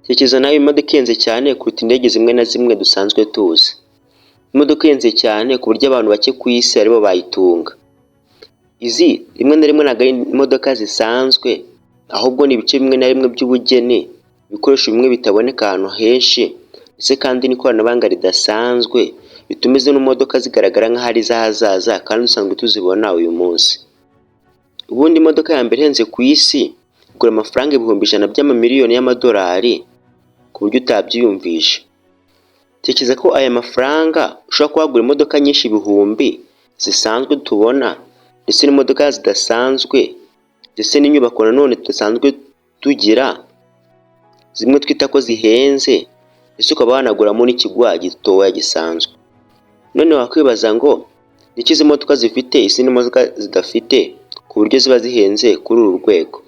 Tekereza nawe imodoka ihenze cyane kuruta indege zimwe na zimwe dusanzwe tuzi. Imodoka ihenze cyane ku buryo abantu bake ku isi aribo bayitunga. Izi rimwe na rimwe ntabwo ari imodoka zisanzwe, ahubwo ni ibice bimwe na bimwe by'ubugeni, ibikoresho bimwe bitaboneka ahantu henshi, ndetse kandi n'ikoranabuhanga ridasanzwe bituma izi modoka zigaragara nk'aho ari iz'ahazaza kandi dusanzwe tuzibona uyu munsi. Ubundi imodoka ya mbere ihenze ku isi igura amafaranga 100,000 by'amamiliyoni y'amadolari ku buryo utabyiyumvisha. Tekereza ko aya mafaranga ushobora kuba wagura imodoka nyinshi ibihumbi zisanzwe tubona, ndetse n'imodoka zidasanzwe, ndetse n'inyubako nanone dusanzwe tugira zimwe twita ko zihenze, ndetse ukaba wanaguramo n'ikigwa gitoya gisanzwe. None wakwibaza ngo ni iki izi modoka zifite izindi modoka zidafite ku buryo ziba zihenze kuri uru rwego?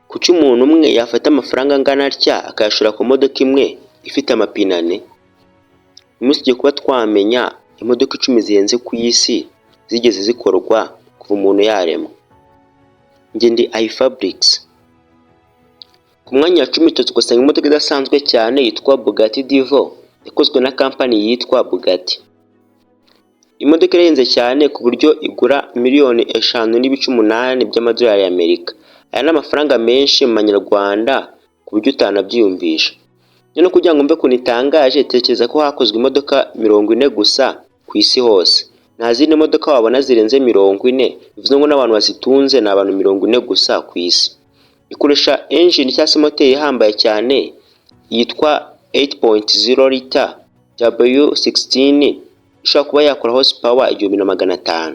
Kuki umuntu umwe yafata amafaranga angana atya akayashora ku modoka imwe ifite amapine ane? Uyu munsi tugiye kuba twamenya imodoka 10 zihenze ku isi zigeze zikorwa kuva umuntu yaremwa. Njye ndi iFabrics. Ku mwanya wa 10 tugasanga imodoka idasanzwe cyane yitwa Bugatti Divo, yakozwe na kampani yitwa Bugatti. Imodoka irahenze cyane ku buryo igura miliyoni 5.8 by'amadolari y'Amerika. Aya ni amafaranga menshi mu manyarwanda ku buryo utanabyiyumvisha. Noneho kugira ngo wumve ukuntu itangaje, tekereza ko hakozwe imodoka 40 gusa ku isi hose. Nta zindi modoka wabona zirenze 40, bivuze ngo n'abantu bazitunze ni abantu 40 gusa ku isi. Ikoresha engine cyangwa se moteri ihambaye cyane yitwa 8.0 liter W16, ishobora kuba yakora horsepower 1500.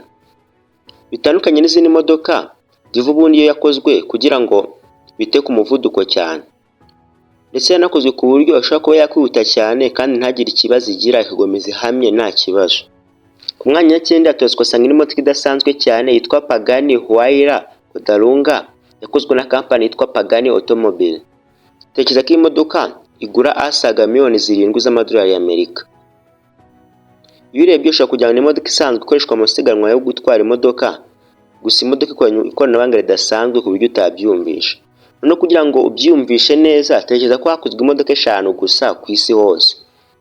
Bitandukanye n'izindi modoka, Divo ubundi yo yakozwe kugira ngo bite ku muvuduko cyane, ndetse yanakozwe ku buryo ishobora kuba yakwihuta cyane kandi ntagire ikibazo igira, ikakomeza ihamye nta kibazo. Ku mwanya wa 9 tuhasanga indi modoka idasanzwe cyane yitwa Pagani Huayra Codalunga, yakozwe na kampani yitwa Pagani Automobile. Tekereza ko iyi modoka igura asaga miliyoni 7 z'amadolari y'Amerika. Iyo urebye ushobora kujyana imodoka isanzwe ikoreshwa mu masiganwa yo gutwara imodoka, gusa imodoka ikoranye ikoranabuhanga ridasanzwe ku buryo utabyiyumvisha. No kugira ngo ubyiyumvishe neza, tekereza ko hakozwe imodoka 5 gusa ku isi hose.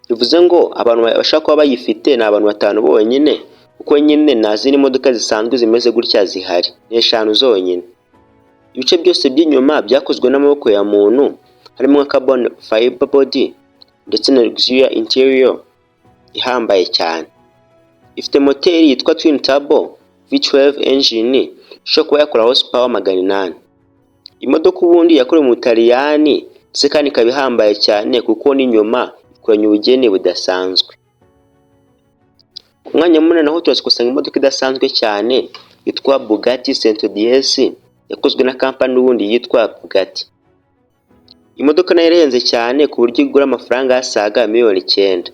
Bivuze ngo abantu bashobora kuba bayifite ni abantu batanu bonyine, kuko nyine nta zindi modoka zisanzwe zimeze gutya zihari, ni 5 zonyine. Ibice byose by'inyuma byakozwe n'amaboko ya muntu, harimo nka carbon fiber body ndetse na luxury interior ihambaye cyane. Ifite moteri yitwa twin turbo V12 engine, ishobora kuba yakora horsepower 800. Imodoka ubundi yakorewe mu Butaliyani, ndetse kandi ikaba ihambaye cyane kuko n'inyuma ikoranye ubugeni budasanzwe. Ku mwanya wa 8 naho turaza gusanga imodoka idasanzwe cyane yitwa Bugatti Centodieci, yakozwe na kampani n'ubundi yitwa Bugatti. Imodoka nayo irahenze cyane ku buryo igura amafaranga asaga miliyoni 9,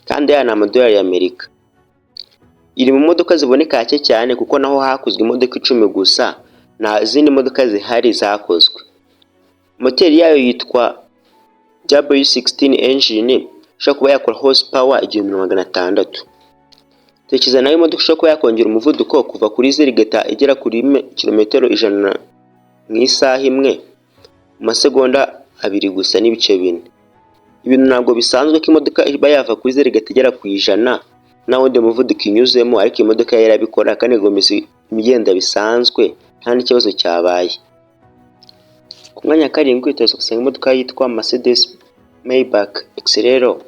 kandi aya ni amadolari y'Amerika. Iri mu modoka ziboneka hake cyane kuko naho hakozwe imodoka 10 gusa, nta zindi modoka zihari zakozwe. Moteri yayo yitwa W16 engine, ishobora kuba yakora horsepower 1600. Tekereza nawe imodoka ishobora kuba yakongera umuvuduko kuva kuri 0 igahita igera kuri kilometero 100 mu isaha imwe mu masegonda 2 gusa n'ibice 4. Ibintu ntabwo bisanzwe ko imodoka iba yava kuri 0 igahita igera ku 100 nta wundi muvuduko inyuzemo, ariko iyi modoka yo irabikora kandi igakomeza igenda bisanzwe nta n'ikibazo cyabaye. Ku mwanya wa 7 turaza gusanga imodoka yitwa Mercedes Maybach Exelero,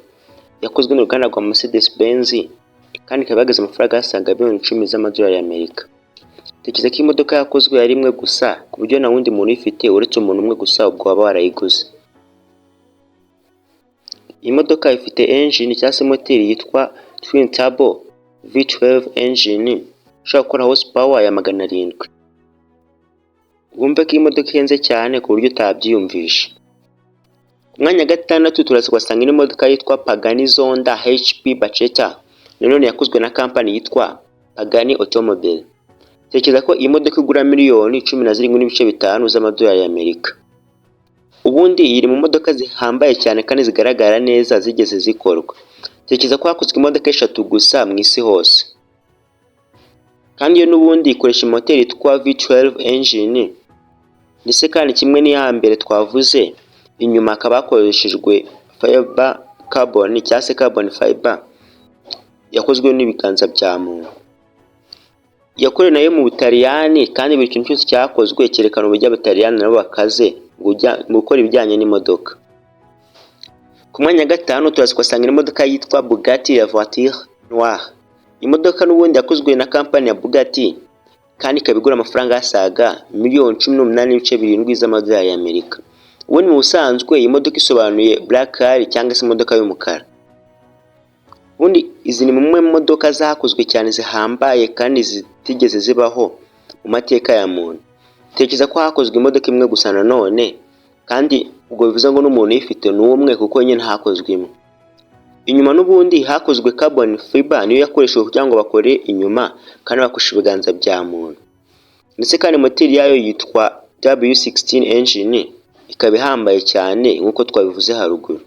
yakozwe n'uruganda rwa Mercedes Benz, kandi ikaba ihagaze amafaranga asaga miliyoni 10 z'amadolari y'Amerika. Tekereza ko imodoka yakozwe ari imwe gusa ku buryo nta wundi muntu uyifite uretse umuntu umwe gusa ubwo waba warayiguze. Iyi modoka ifite engine cyangwa se moteri yitwa twin turbo V12 engine, ishobora gukora horsepower ya 700. Wumve ko iyi modoka ihenze cyane ku buryo utabyiyumvisha. Ku mwanya wa 6 turaza kuhasanga indi modoka yitwa Pagani Zonda HP Barchetta, nanone yakozwe na kampani yitwa Pagani Automobile. Tekereza ko iyi modoka igura miliyoni 17.5 z'amadolari y'Amerika. Ubundi iri mu modoka zihambaye cyane kandi zigaragara neza zigeze zikorwa. Tekereza ko hakozwe imodoka 3 gusa mu isi hose. Kandi yo n'ubundi ikoresha moteri yitwa V12 engine, Ndetse kandi kimwe n'iya mbere twavuze, inyuma hakaba hakoreshejwe fiber carbon cyangwa se carbon fiber yakozwe n'ibiganza bya muntu. Yakorewe nayo mu Butaliyani, kandi buri kintu cyose cyakozwe cyerekana uburyo Abataliyani nabo bakaze mu gukora ibijyanye n'imodoka. Ku mwanya wa gatanu turaza kuhasanga imodoka yitwa Bugatti La Voiture Noire. Imodoka n'ubundi yakozwe na kampani ya Bugatti, kandi ikaba igura amafaranga asaga miliyoni 18.7 z'amadolari y'Amerika. Ubundi mu busanzwe iyi modoka isobanuye black car cyangwa se imodoka y'umukara. Ubundi izi ni mumwe mu modoka zakozwe cyane, zihambaye kandi zitigeze zibaho mu mateka ya muntu. Tekereza ko hakozwe imodoka imwe gusa nanone, kandi ubwo bivuze ngo n'umuntu uyifite ni umwe, kuko nyine hakozwe imwe. Inyuma n'ubundi hakozwe carbon fiber, niyo yakoreshejwe kugira ngo bakore inyuma, kandi bakoresha ibiganza bya muntu. Ndetse kandi moteri yayo yitwa W16 engine, ikaba ihambaye cyane nk'uko twabivuze haruguru.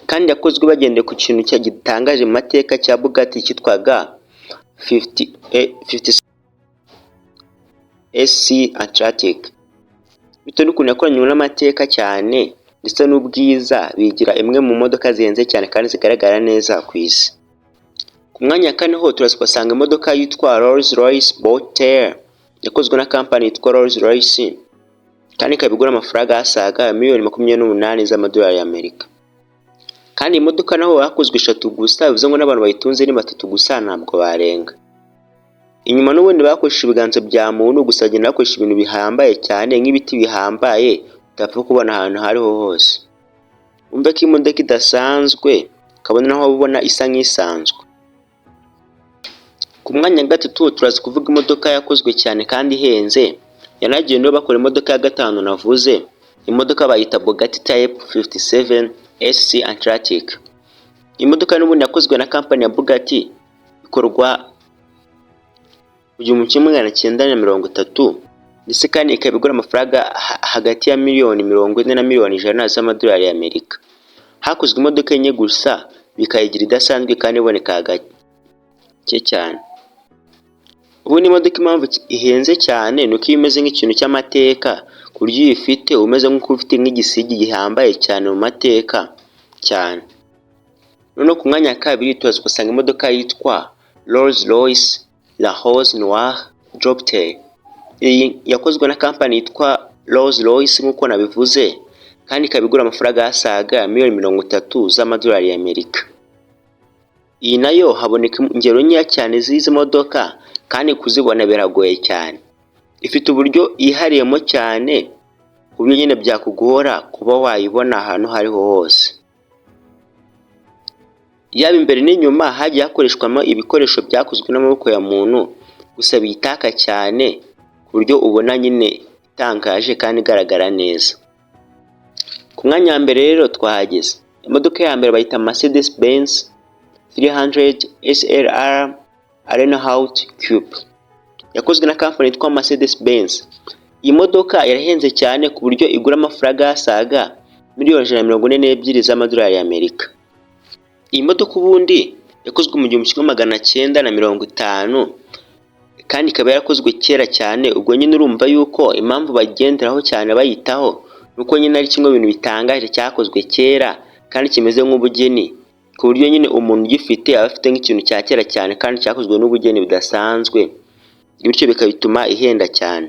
Kandi yakozwe bagendeye ku kintu gitangaje mu mateka cya Bugatti cyitwaga 50 SC Atlantic. Bitewe n'ukuntu yakoranywe n'amateka cyane ndetse n'ubwiza, bigira imwe mu modoka zihenze cyane kandi zigaragara neza ku isi. Ku mwanya wa kane ho turaza kuhasanga imodoka yitwa Rolls Royce Boat Tail, yakozwe na kampani yitwa Rolls Royce, kandi ikaba igura amafaranga asaga miliyoni 28 z'amadolari y'Amerika. Kandi iyi modoka naho hakozwe eshatu gusa, bivuze ngo n'abantu bayitunze ni batatu gusa, ntabwo barenga. Inyuma n'ubundi bakoresheje ibiganza bya muntu, gusa bagenda bakoresha ibintu bihambaye cyane nk'ibiti bihambaye utapfa kubona ahantu aho ariho hose. Wumve ko imodoka idasanzwe, kabone naho waba ubona isa nk'isanzwe. Ku mwanya wa gatatu turaza kuvuga imodoka yakozwe cyane kandi ihenze, yanagendewe bakora imodoka ya gatanu navuze. Imodoka bayita Bugatti Type 57 SC Atlantic. Imodoka n'ubundi yakozwe na kampani ya Bugatti, ikorwa mu 1930, ndetse kandi ikaba igura amafaranga hagati ya miliyoni 40 na miliyoni 100 z'amadolari y'Amerika. Hakozwe imodoka enye gusa, bikayigira idasanzwe kandi iboneka gake cyane. Ubundi imodoka impamvu ihenze cyane ni uko iba imeze nk'ikintu cy'amateka, ku buryo iyo uyifite umeze nk'uko ufite nk'igisigi gihambaye cyane mu mateka cyane. Noneho ku mwanya wa kabiri turaza gusanga imodoka yitwa Rolls Royce La Rose Noire Droptail. Iyi yakozwe na kampani yitwa Rolls Royce nk'uko nabivuze, kandi ikaba igura amafaranga asaga miliyoni 30 z'amadolari y'Amerika. Iyi nayo haboneka ingero nkeya cyane z'izi modoka, kandi kuzibona biragoye cyane. Ifite uburyo y'ihariyemo cyane, ku buryo nyine byakugora kuba wayibona ahantu aho ariho hose. Yaba imbere n'inyuma hagiye hakoreshwamo ibikoresho byakozwe n'amaboko ya muntu, gusa biyitaka cyane ku buryo ubona nyine itangaje kandi igaragara neza. Ku mwanya wa mbere rero twahageze. Imodoka ya mbere bayita Mercedes Benz 300 SLR Arena Haute Coupe, yakozwe na kampani yitwa Mercedes Benz. Iyi modoka irahenze cyane ku buryo igura amafaranga asaga miliyoni 142 z'amadolari y'Amerika. Iyi modoka ubundi yakozwe mu 1950, kandi ikaba yarakozwe kera cyane. Ubwo nyine urumva yuko impamvu bagenderaho cyane bayitaho ni uko nyine ari kimwe mu bintu bitangaje cyakozwe kera kandi kimeze nk'ubugeni, ku buryo nyine umuntu ugifite aba afite nk'ikintu cya kera cyane kandi cyakozwe n'ubugeni budasanzwe, bityo bikabituma ihenda cyane.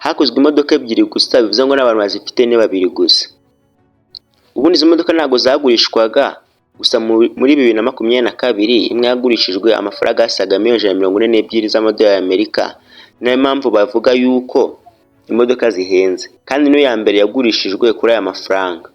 Hakozwe imodoka ebyiri gusa, bivuze ngo n'abantu bazifite ni babiri gusa. Ubundi izi modoka ntabwo zagurishwaga, gusa muri 2022 imwe yagurishijwe amafaranga asaga miliyoni 142 z'amadolari y'Amerika. Niyo mpamvu bavuga yuko imodoka zihenze, kandi niyo ya mbere yagurishijwe kuri aya mafaranga.